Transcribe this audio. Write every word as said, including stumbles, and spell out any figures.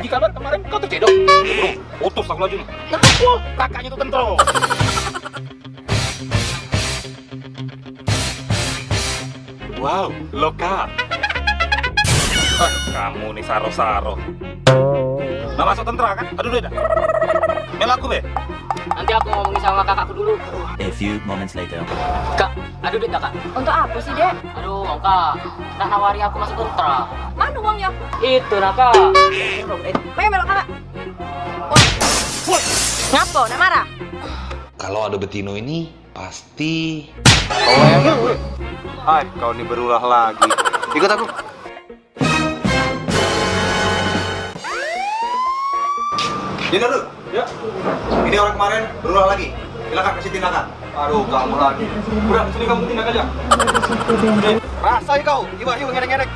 Di kamar kemarin kau tercedok. Bro, putus aku laju nih. Kenapa? Kakaknya tuh tentara. Wow, lokal. Ah, kamu nih saro-saro. Nah, masuk tentara kan? Aduh, duit dah. Mel aku be. Nanti aku ngomongin sama kakakku dulu. A few moments later. Kak, aduh duit dah, Kak. Untuk apa sih, Dek? Aduh, Kak. Nah, nawari aku masuk tentara. Mana uangnya? Itu nah, Kak. Main melok kakak. Ngapo, nak marah? Kalau ada betino ini, pasti. Hai, kau ini berulah lagi. Ikut aku. Ini dulu. Ya. Ini orang kemarin berulah lagi. Silakan kasih tindakan. Aduh, kamu lagi. Udah, sini kamu tindak aja. Rasai kau, iwak hiu ngerek-ngerek.